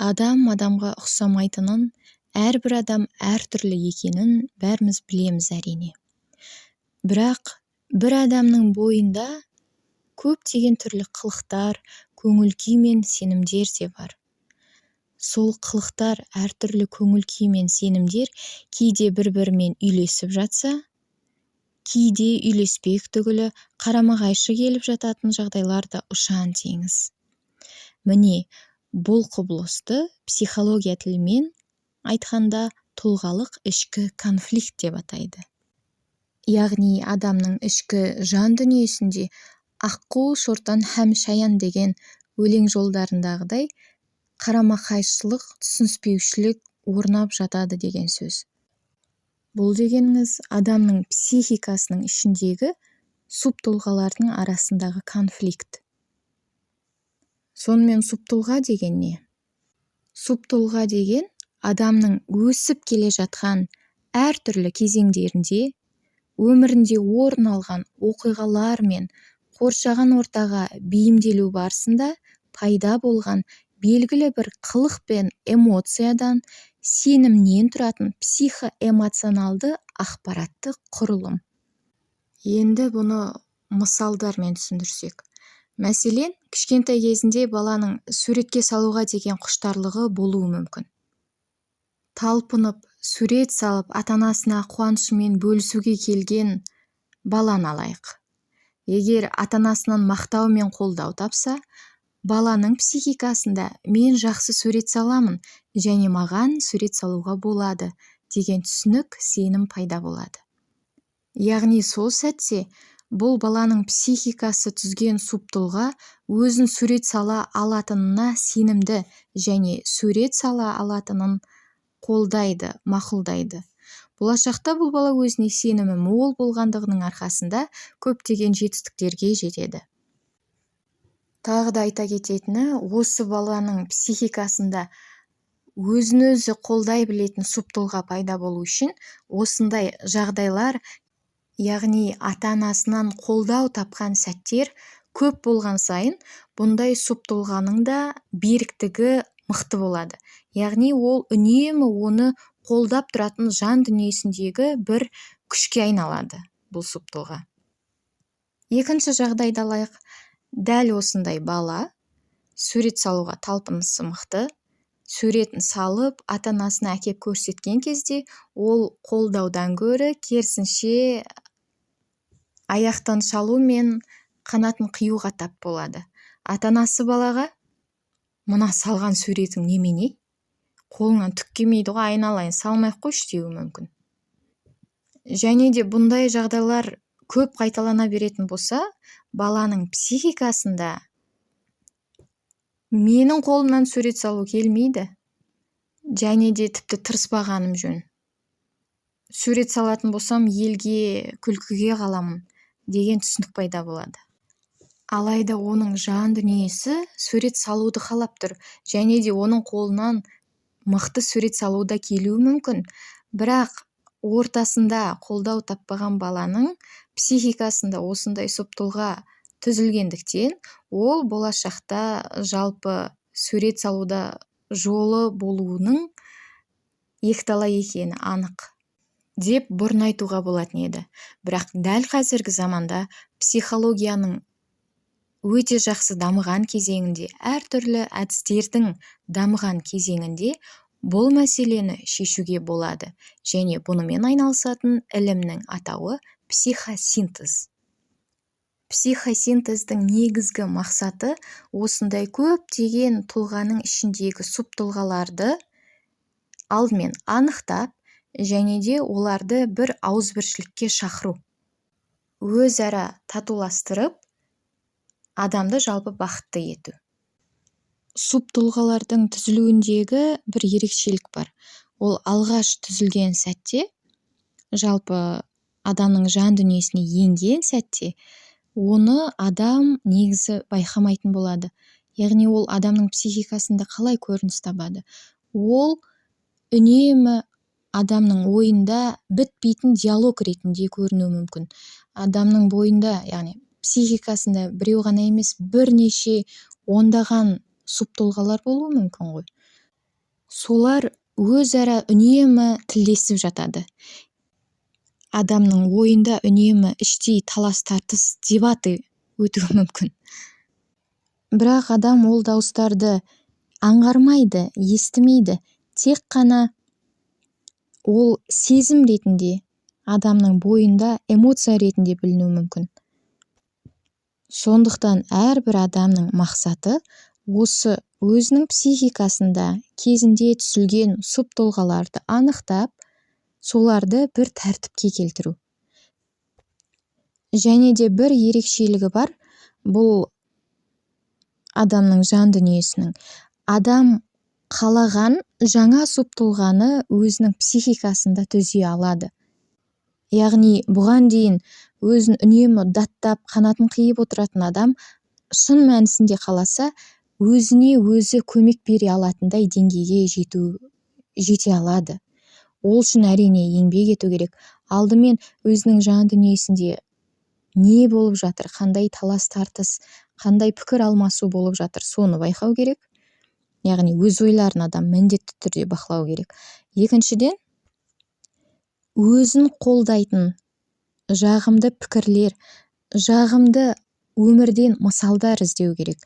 Адам адамға ұқсамайтынын, әрбір адам әртүрлі екенін бәріміз білеміз, әрине. Бірақ бір адамның бойында көптеген түрлі қылықтар, көңіл күй мен сенімдер де бар. Сол қылықтар, әртүрлі көңіл күй мен сенімдер кейде бір-бірімен үйлесіп жатса, кейде үйлеспек түгілі, қарама-қайшы келіп жататын жағдайлар да ұшан-теңіз. Міне, бұл құбылысты психология тілімен айтқанда тұлғалық ішкі конфликт деп атайды. Яғни адамның ішкі жан дүниесінде «Аққу, шортан һәм шаян» деген өлең жолдарындағыдай қарама-қайшылық, түсініспеушілік орнап жатады деген сөз. Бұл дегеніңіз адамның психикасының ішіндегі субтұлғалардың арасындағы конфликт. Сонымен, субтұлға деген не? Субтұлға деген адамның өсіп келе жатқан әртүрлі кезеңдерінде өмірінде орын алған оқиғалар мен қоршаған ортаға бейімделу барысында пайда болған белгілі бір қылық пен эмоциядан, сенімнен тұратын психоэмоционалды ақпараттық құрылым. Енді бұны мысалдармен түсіндірсек. Мәселен, кішкентай кезінде баланың суретке салуға деген құштарлығы болуы мүмкін. Талпынып сурет салып, ата-анасына қуанышымен бөлісуге келген баланы алайық. Егер ата-анасынан мақтау мен қолдау тапса, баланың психикасында «мен жақсы сурет саламын және маған сурет салуға болады» деген түсінік, сенім пайда болады. Яғни сол сәтте бұл баланың психикасы түзген субтұлға өзін сурет сала алатынына сенімді және сурет сала алатынын қолдайды, мақұлдайды. Болашақта бұл бала өзіне сенімі мол болғандығының арқасында көптеген жетістіктерге жетеді. Тағы да айта кететіні, осы баланың психикасында өзін өзі қолдай білетін субтұлға пайда болу үшін осындай жағдайлар, яғни ата-анасынан қолдау тапқан сәттер көп болған сайын, бұндай субтұлғаның да беріктігі мықты болады. Яғни ол үнемі оны қолдап тұратын жан дүниесіндегі бір күшке айналады бұл субтұлға. Екінші жағдайды алайық. Дәл осындай бала сурет салуға талпынысы мықты, суретін салып, ата-анасына әкеп көрсеткен кезде, ол қолдаудан гөрі керісінше аяқтан шалу мен қанатын қиюға тап болады. Ата-анасы балаға: «Мына салған суретің немене, қолыңнан түк келмейді ғой, айналайын, салмай ақ қойшы», – деуі мүмкін. Және де бұндай жағдайлар көп қайталана беретін болса, баланың психикасында «менің қолымнан сурет салу келмейді және де тіпті тырыспағаным жөн, сурет салатын болсам, елге күлкіге қаламын» деген түсінік пайда болады. Алайда оның жан дүниесі сурет салуды қалап тұр және де оның қолынан мықты сурет салу да келуі мүмкін. Бірақ ортасында қолдау таппаған баланың психикасында осындай субтұлға түзілгендіктен, ол болашақта жалпы сурет салуда жолы болуының екіталай екені анық деп бұрын айтуға болатын еді. Бірақ дәл қазіргі заманда, психологияның өте жақсы дамыған кезеңінде, әртүрлі әдістердің дамыған кезеңінде бұл мәселені шешуге болады және бұнымен айналысатын ілімнің атауы – психосинтез. Психосинтездің негізгі мақсаты – осындай көптеген тұлғаның ішіндегі субтұлғаларды алдымен анықтап және де оларды бір ауызбіршілікке шақыру, өзара татуластырып, адамды жалпы бақытты ету. Субтұлғалардың түзілуіндегі бір ерекшелік бар. Ол алғаш түзілген сәтте, жалпы адамның жан дүниесіне енген сәтте, оны адам негізі байқамайтын болады. Яғни ол адамның психикасында қалай көрініс табады? Ол үнемі адамның ойында бітпейтін диалог ретінде көрінуі мүмкін. Адамның бойында, яғни психикасында біреу ғана емес, бірнеше ондаған субтұлғалар болуы мүмкін ғой. Солар өзара үнемі тілдесіп жатады. Адамның ойында үнемі іштей талас-тартыс, дебаты өтуі мүмкін. Бірақ адам ол дауыстарды аңғармайды, естімейді. Тек қана ол сезім ретінде, адамның бойында эмоция ретінде білінуі мүмкін. Сондықтан әрбір адамның мақсаты осы өзінің психикасында кезінде түзілген субтұлғаларды анықтап, соларды бір тәртіпке келтіру. Және де бір ерекшелігі бар бұл адамның жан дүниесінің: адам қалаған жаңа субтұлғаны өзінің психикасында түзе алады. Яғни бұған дейін өзін үнемі даттап, қанатын қиып отыратын адам шын мәнісінде қаласа, өзіне өзі көмек бере алатындай деңгейге жете алады. Ол үшін, әрине, еңбек ету керек. Алдымен өзінің жан дүниесінде не болып жатыр, қандай талас тартыс, қандай пікір алмасу болып жатыр, соны байқау керек. Яғни өз ойларын адам міндетті түрде бақылау керек. Екіншіден, өзін қолдайтын жағымды пікірлер, жағымды өмірден мысалдар іздеу керек.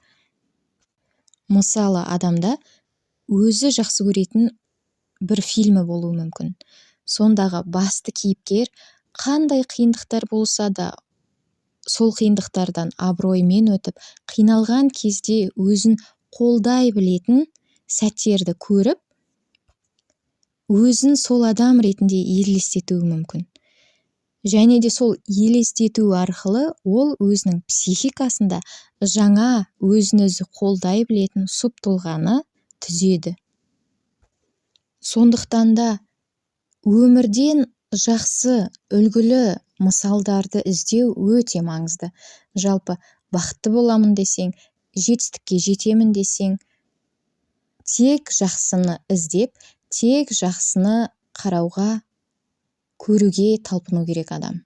Мысалы, адамда өзі жақсы көретін бір фильмі болуы мүмкін. Сондағы басты кейіпкер қандай қиындықтар болса да, сол қиындықтардан абыроймен өтіп, қиналған кезде өзін қолдай білетін сәттерді көріп, өзін сол адам ретінде елестетуі мүмкін. Және де сол елестету арқылы ол өзінің психикасында жаңа, өзін өзі қолдай білетін субтұлғаны түзеді. Сондықтан да өмірден жақсы, үлгілі мысалдарды іздеу өте маңызды. Жалпы, бақытты боламын десең, жетістікке жетемін десең, тек жақсыны іздеп, тек жақсыны қарауға, көруге талпыну керек адам.